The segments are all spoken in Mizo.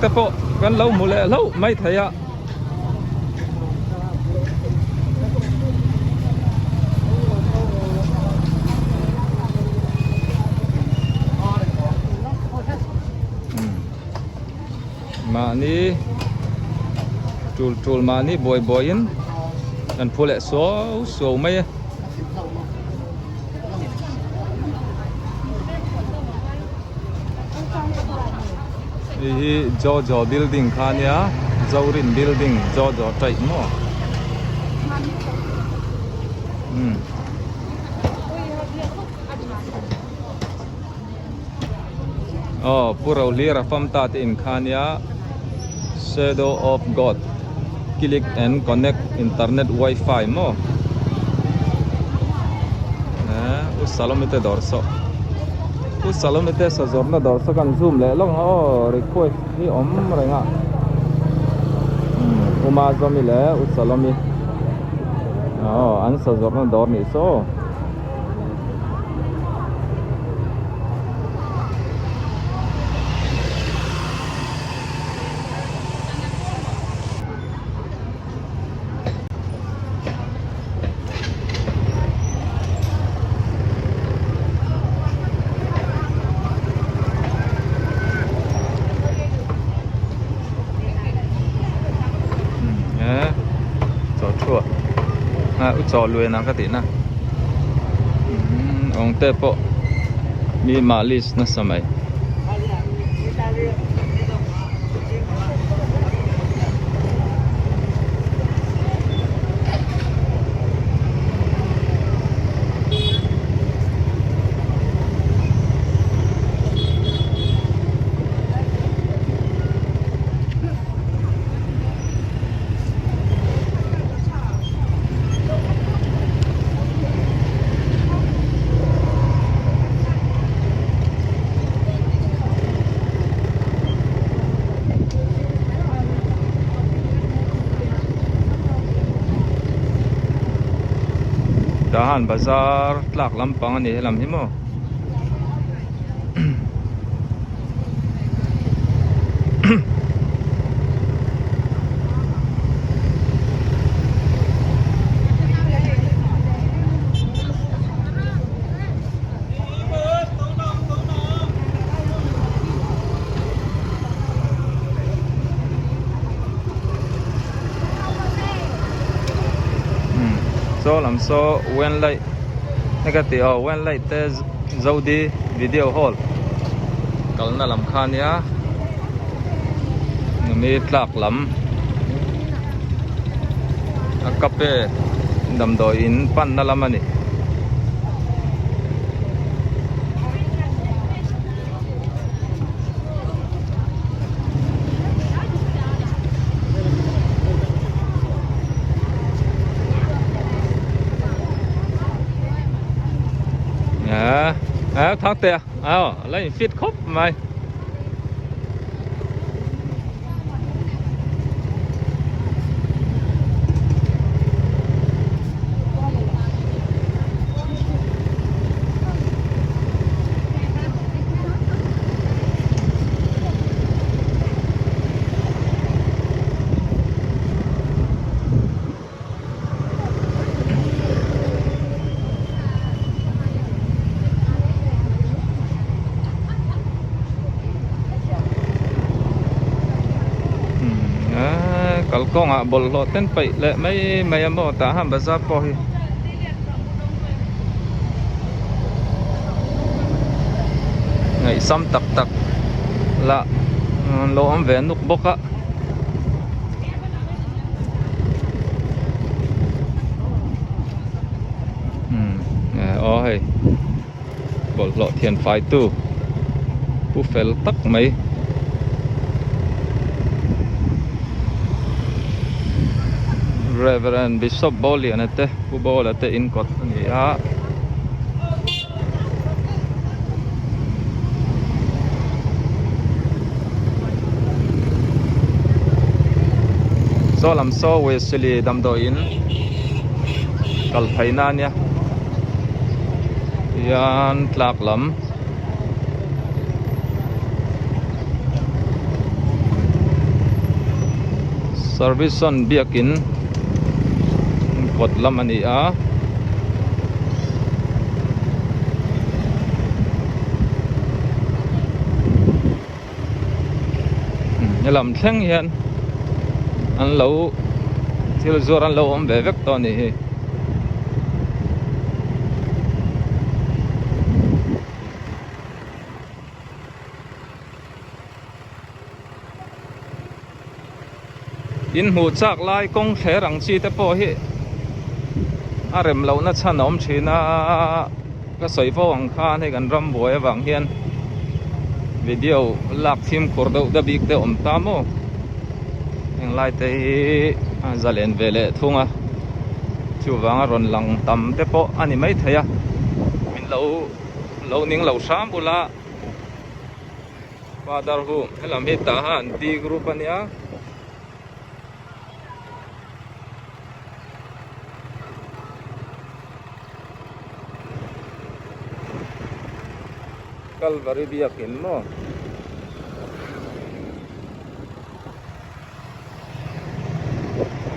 te pawh kan lo hmu leh hlauh mai thei a. Mahni tul tul mahni buai buaiin kan phu leh suau suau mai a. Hei hi Jojo building kha a nia Zorin building Jojo taih maw umm. Aw Pu Rohlira Famta te in kha nia Shadow of God click and connect internet wifi maw eh U Salome te dawr saw U Salome te saw zawrhna dawr saw kan zoom leh lawk ang a aw request hi awm reng a umm U Mazawmi leh U Salome aw an saw zawrhna dawr nih saw. Chaw luain ang ka tih na awng te pawh mi malis nasa mai. Tahan bazar tlak lampang a ni helam hi maw. Saw lam saw wen light hei ka tih aw wen light te zodi video hall kalna lam kha ania numi tlak lam a kape damdawi in panna lam a ni. À, thắng tè à, lấy fit khóc mày Kalkawngah bawlhhlawh ten paih leh mai mai a maw tah han bazar pawh hi. Ngaihsam tak tak lah an lo awm ve nuk bawk a. Aw hei bawlhhlawh thian fai tu pu fel tak mai Reverend Bishop Bawliana te Pu Bawla te in kawt a ni a. Saw lam saw Wesley damdawiin kal phaina a nia hian tlak lam. Service-awn biakin kawt lam a ni a. Helam thleng hian an lo thil zuar an lo awm ve vek tawh a nih hi. In hmuh chak lai kawng thler ang chi te pawh hi a rem lohna chhan a awm thin a ka sawi fo ang khan hei kan ram buai avang hian video lak fimkhur deuh te bik te awm ta maw heng lai te hi a zalen ve leh thung a chuvanga rawn lang tam te pawh a ni maithei a min lo lo ning lo hram bula. Father hu helam hi tah han D group a nia. Calvary biakin maw.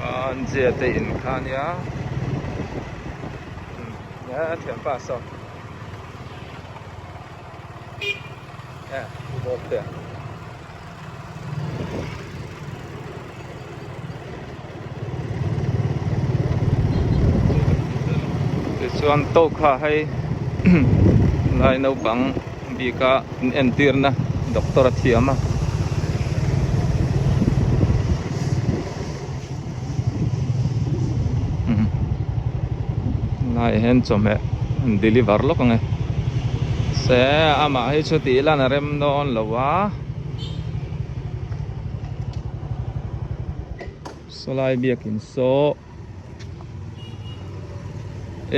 An zia te in kha nia. A thianpa saw. Tichuan tawkha hei lai naupang bika in entirna doctor a thiam a. Laiah hian chawhmeh an deliver lawk ang e se amah hi chu tih lan a rem dawn lo a sawlai biakin saw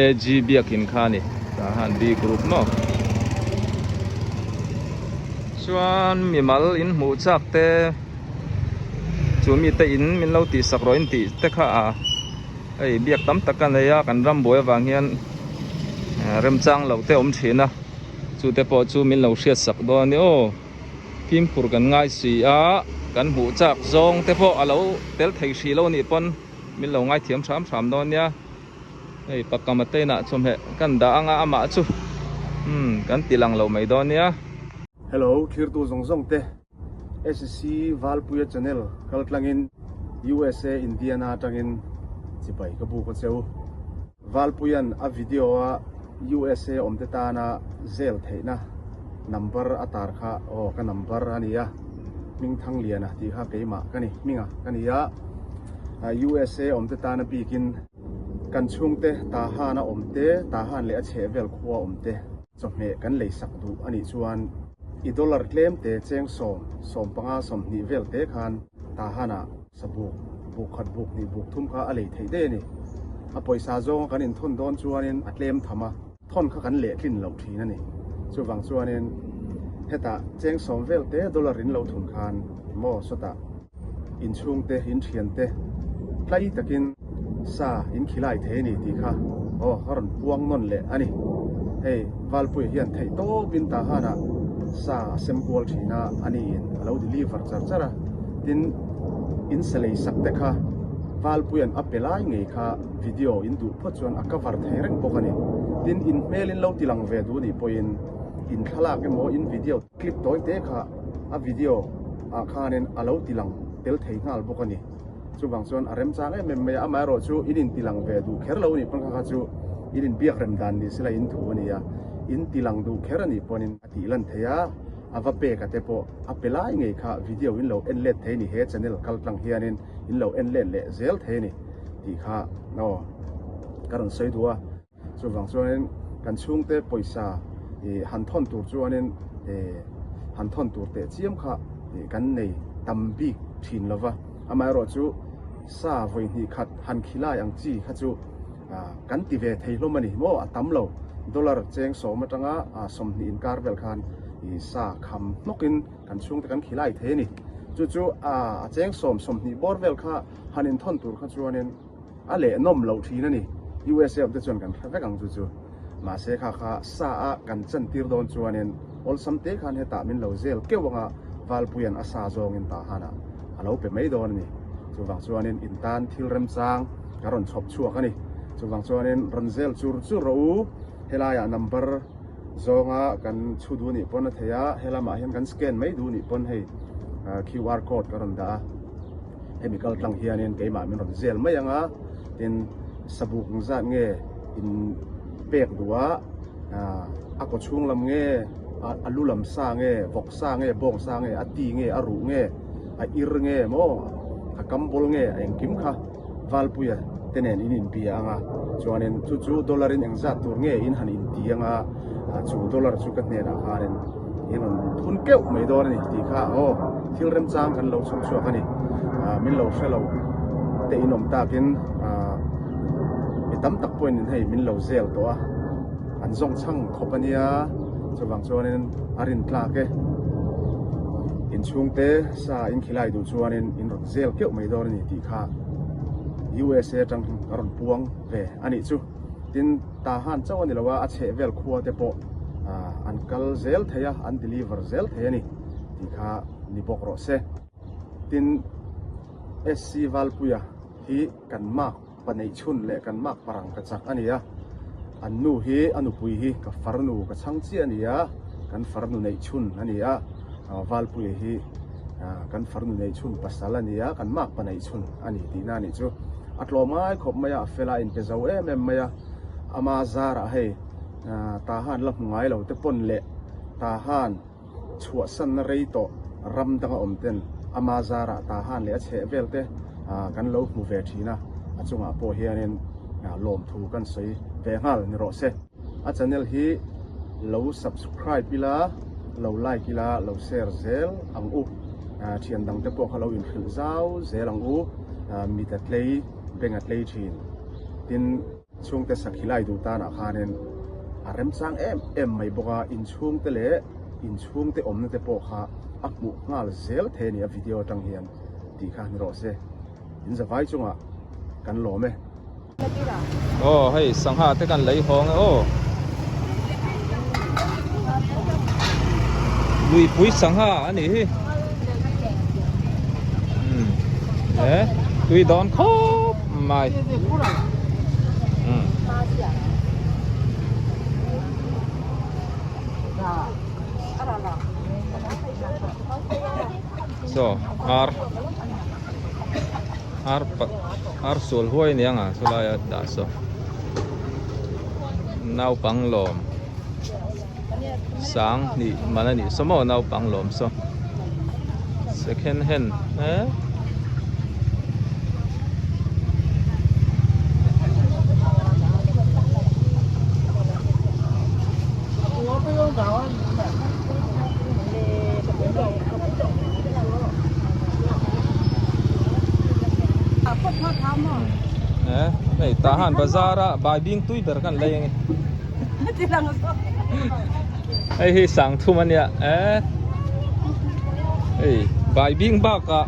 A_G biakin kha a ni tah hian B group maw chuan mimal in hmuh chak te. Chu mite in min lo tih sak rawh in tih te kha a hei biak tam tak a nei a kan ram buai avang hian remchang loh te a awm thin a chu te pawh chu min lo hriat sak dawn a ni aw fimkhur kan ngai si a kan hmuh chak zawng te pawh a lo tel thei hrih lo anih pawn min lo ngaithiam hram hram dawn nia hei pakam a te inah chawhmeh kan dah anga amah chu umm kan ti lang lo mai dawn nia. Hello thirtu zawng zawng te. SC Valpuia channel kal tlangin USA Indiana atangin chibai ka buk a cheu. Valpuia'n a video a USA awmte tana zel theihna number a tar kha aw ka number a ni a, Hmingthangliana tih kha keimah ka ni, hminga ka ni a. USA awmte tana bikin kan chhungte Tahan a awmte, Tahan leh a chhehvel khua awmte. Chawhmeh kan lei sak duh a nih chuan i dollar tlem te cheng sawm, 15, 20 vel te khan Tahan-ah sabuk, buk khat buk hnih buk thum kha a lei theih daih a ni. A pawisa zawnga kan inthawn dawn chuanin a tlem tham a, thawn kha kan lehtlin loh thin a ni. Chuvang chuanin hetah cheng sawm vel te dollar in lo thun khan maw sawtah inchhungte, inthiante tlai takin sa in khilai thei a ni tih kha aw a rawn puang nawn leh a ni. Hei Valpuia hian theih tawpin Tahan-ah sa a sem kual thin a, a niin a lo deliver char char a. Tin, in sa lei sak te kha Valpuia'n a pe lai ngei kha video in duh phawt chuan a cover thei reng bawk a ni. Tin, in hmel in lo ti lang ve duh nih pawhin in thlalak emaw in video Clip tawi te kha a video ah khanin a lo ti lang tel thei nghal bawk a ni. Chuvang chuan a remchang em em mai a, amaherawh chu in in ti lang ve duh kher lo a nih pawn kha kha chu in in biak rem dan ni sela in thu a ni a, in ti lang duh kher a nih pawnin a tih lan thei a, a va pek a te pawh a pe lai ngei kha video in lo en let thei a ni, he channel kal tlang hianin in lo en let leh zel thei a ni tih kha aw ka rawn sawi duh a. Chuvang chuanin kan chhungte pawisa ih han thawn tur chuanin ih han thawn tur teh chiam kha ih kan nei tam bik thin lo va. Amaherawh chu sa vawi hnih khat han khilai ang chi kha chu ah kan ti ve thei hlawm a ni maw a tam lo. Dollar cheng sawm atanga ah 20 inkar vel khan ih sa kham hnawkin kan chhungte kan khilai thei a ni. Chu chu ah a cheng sawm 20 bawr vel kha han inthawn tur kha chuanin A leh nawm loh thin a ni. USA awm te chuan kan hre vek ang chu chu. Mahse kha kha sa a kan chan tir dawn chuanin awlsam te khan hetah min lo zel keuh anga Valpuia'n a sa zawngin Tahan-ah a lo pe mai dawn a ni. Chuvang chuanin in tan thil remchang ka rawn chhawp chhuak a ni. Chuvang chuanin rawn zel chur chur rawh u. Helaiah number zawnga kan chhu duh nih pawn a thei a, helamah hian kan scan mai duh nih pawn hei QR code ka rawn dah a. Hemi kal tlang hianin keimah min rawn zel mai ang a, tin sabuk zat nge in pek duh a, a kaw chhung lam nge, a lu lam sa nge, vawk sa nge, bawng sa nge, a ti nge, a ruh nge, a ir nge maw, a kam bawl nge, a engkim kha Valpuia te nen in inbia ang a, chuanin chu chu dollar in engzat tur nge in han inti ang a, chu dollar chu ka hnenah khanin in rawn thun keuh mai dawn a ni tih kha aw thil remchang kan lo chhawp chhuak a ni. Min lo hre lo te in awm takin mi tam tak pawhin hei min lo zel tawh a, an zawng chhang khawp a nia, chuvang chuanin a rin tlak e. Inchhungte sa in khilai duh chuanin in rawn zel keuh mai dawn a ni tih kha USA atang a rawn puang ve a nih chu. Tin, Tahan chauh a ni lo a, a chheh vel khua te pawh an kal zel thei a, an deliver zel thei a ni tih kha ni bawk rawh se. Tin, SC Valpuia hi kan mark pa neih chhun leh kan mark parang ka chak a ni a, an nu hi a nupui hi ka farnu ka chhang chiah a ni a, kan farnu neih chhun a ni a, Valpuia hi kan farnu neih chhun pasal a ni a, kan mark pa neih chhun a ni tihna a nih chu. A tlawm ngai khawp mai a, a fel a, a inpe zo em em mai a, ama zarah hei Tahan la hmu ngai lo te pawn leh Tahan chhuahsanna rei tawh ram danga awm ten ama zarah Tahan leh a chheh vel te kan lo hmu ve thin a, a chungah pawh hianin lawmthu kan sawi ve nghal ni rawh se. A channel hi lo subscribe ila, lo like ila, lo share zel ang u. Thian dang te pawh kha lo inhrilh zau zel ang u. Mit a tlei, beng a tlei thin. Tin, chhungte sakhi lai duh tanah khanin a remchang em em mai bawk a, inchhungte leh inchhungte awmna te pawh kha a hmuh nghal zel thei a ni a video atang hian tih kha ni rawh se. In zavai chungah kan lawm e. Aw hei sangha te kan lei hawng e aw. Luipui sangha a nih hi. Um e tui dawn khawp mai. Um. Saw ar ar ar sual huai ania nga chulai a dah saw naupang lawm sang hnih man a nih saw maw naupang lawm saw second hand eh Hei Tahan bazar a baibing tui ber kan lei ange hei hi sangthum ania eh hei baibing bakah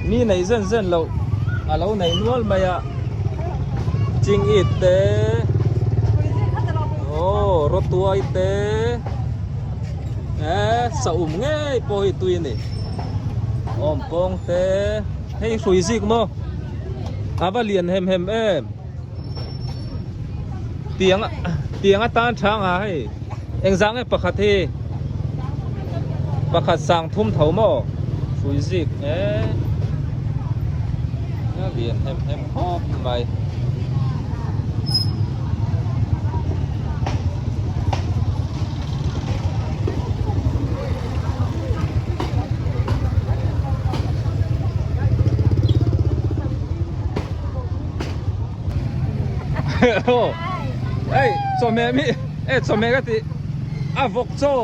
mi nei zen zen loh a lo nei nual mai a ching it te aw rawtuai te eh saum ngei pawh hi tui a ni awm pawng te hei hrui zik maw a va lian hem hem em tiang tiang atan chang a hei engzah nge pakhat hi pakhat sang thum tho maw hrui zik eh a lian hem hem khawp mai. Hei chawhmeh mi e chawhmeh ka tih a vawk chaw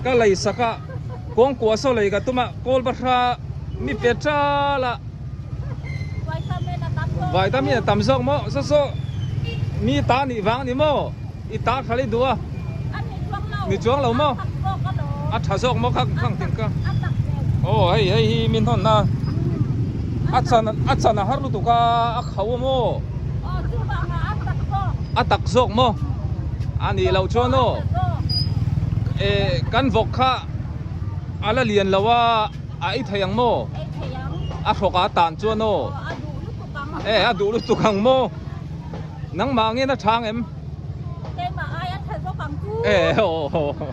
ka lei sak a kawngkuah saw lei ka tum a kawl bahra mi pe tal a vitamin a tam zawk maw saw saw mi ta nih vang a ni maw i ta thla leh duh a ni chuang lo maw a tha zawk maw kha khang ting kha aw hei hei hi min hawn na a chan a chan a har lutuk a a khau a maw a tak zawk maw a nih loh chuan aw eh kan vawk kha a la lian lo a a ei thei ang maw. A hrawk ah tan chuan aw. E a duh lutuk ang maw? Nangmah angin a chhang em? Keimah ai a tha zawk ang chu. E aw.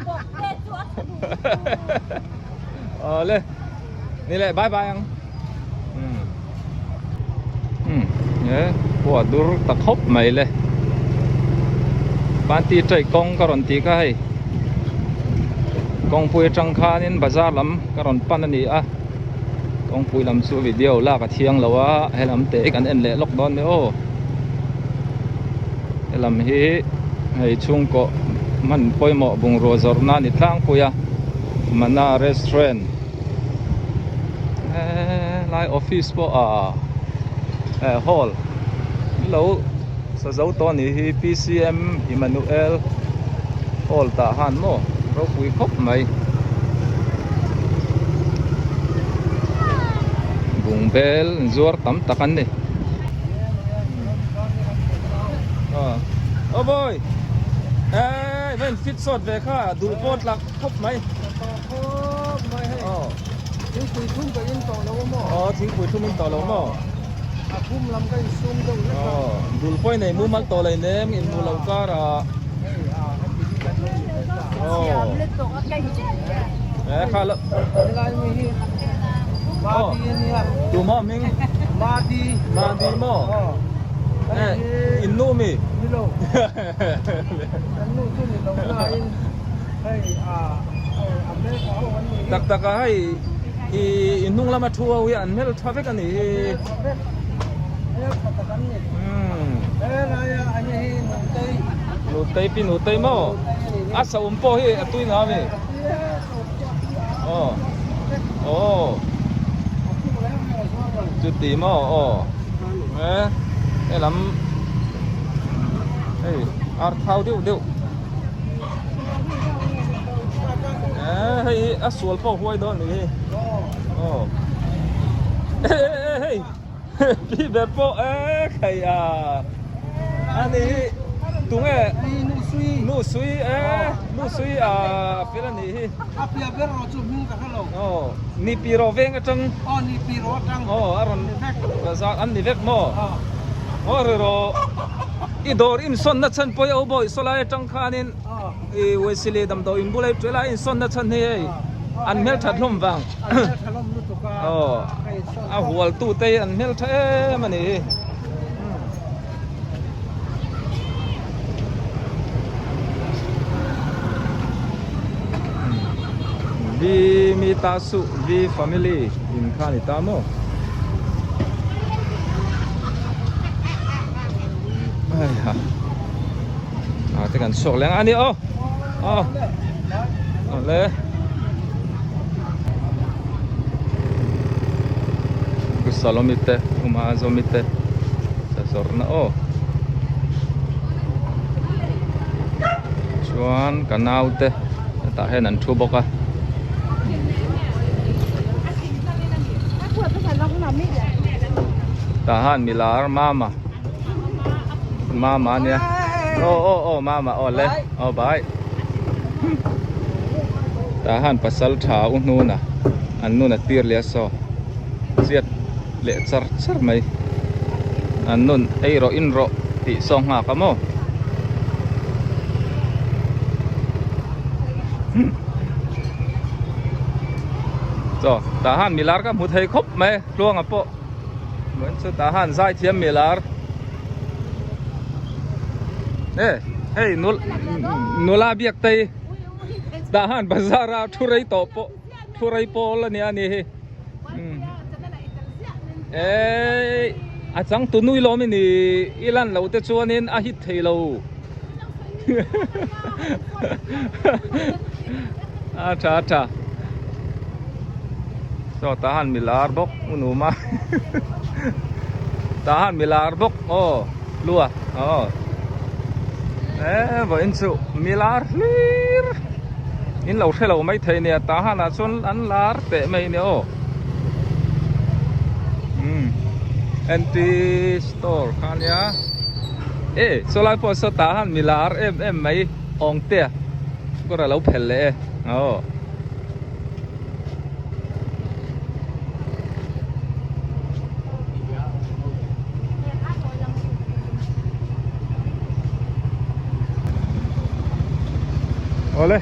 Bawk te chu a tha duh lutuk. Aw le. Ni le bye bye ang. Umm. Umm e khua dur ta khawp mai le. Panti ṭaih kawng ka rawn tih kha hei. Kawngpui atang khanin bazar lam ka rawn pan a ni a. Kawngpui lam chu video lak a thiang lo a helam te kan en leh lawk dawn nia aw. Helam hi hei chhungkaw hman pawimawh bungrua zawrhna a ni tlangpui a Mana restaurant helai office pawh ah hall lo sa zo tawh a nih hi P_C_M Emmanuel hall tah han maw ropui khawp mai bungbel zuar tam tak an ni aw boy eh va in fit sawt ve kha dul pawh tlak khawp mai aw thingpui thum ka in tawh lo a maw aw thingpui thum in tawh lo maw a thum lam ka in sum deuh hlek a aw dul pawh i nei mumal tawh lo nem in hmu lo kar ah aw eh kha lo helai mi hi madi ania tu maw hming madi madi maw eh in nu mi ni lo kan nu chu ni lo na in hei a America ho an ni hi tak tak a hei i in hnung lama thu ho hi an hmel tha vek a ni hi hmel tha tak an ni helai a an hi nutei nutei pi nutei maw a saum pawh hi a tui na ami aw aw chuti maw aw eh helam hei ar thau deuh deuh eh hei hi a sual pawh huai dawn ni hi aw eh hei pi ber pawh eh khai a ani hi tunge nu sui eh nu sui a fel ani hi a pia ber rawh chu hming ka hrelo aw ni pi rawh veng atang aw ni pi rawh atang aw a rawn bazar an ni vek maw aw ri rawh i dawr insawn na chhan pawh i aw bawi saw lai atang khanin i Wesley damdawi in bula i ṭuai lai insawn na chhan hi hei an hmelṭhat hlawm vang aw a hual tu te hi an hmelṭha em a ni hi. V mi ta suh V family in kha ni ta maw Aiha a te kan chhuak leng a ni aw aw awle Salomi te Uma Zomi te zawrhna aw chuan ka naute hetah hian an thu bawk a. Tah han milar mama mama ania aw aw aw mama aw le aw bai tah han pasal tha u hnuna an nun a tir leh a saw chiat leh char char mai an nun ei rawh in rawh tih saw nghak a maw chaw tah han milar ka hmu thei khawp mai tluanga pawh chu tah han zai thiam milar e hei nula biak te hi tah han bazar a thu rei tawh pawh thu rei pawl a nia ni hi. Eii a changtu nui lawm i ni i lan loh te chuanin a hit thei lo a tha a tha saw tah han mi lar bawk u nu ma tah han mi lar bawk aw lua aw e vawiin chu mi lar hlir. In lo hre lo mai thei nia tah hanah chuan an lar teh mai nia aw umm NT store kha ania e saw lai pawh saw tah han mi lar em em mai awng te a kawr a lo phel leh e aw. Awle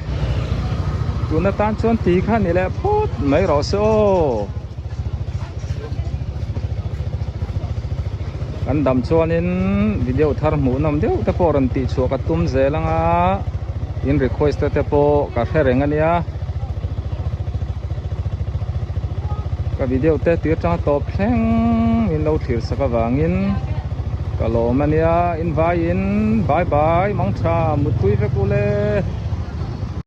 tuna tan chuan ti kha ni leh phawt mai rawh se aw. Kan dam chuanin video thar hmuh nawm deuh te pawh rawn tih chhuah ka tum zel anga in request te pawh ka hre reng ania. Ka video te tir tanga tawp thleng min lo thlir sak avangin ka lawm ania in vaiin bye bye mangtha muttui vek ule.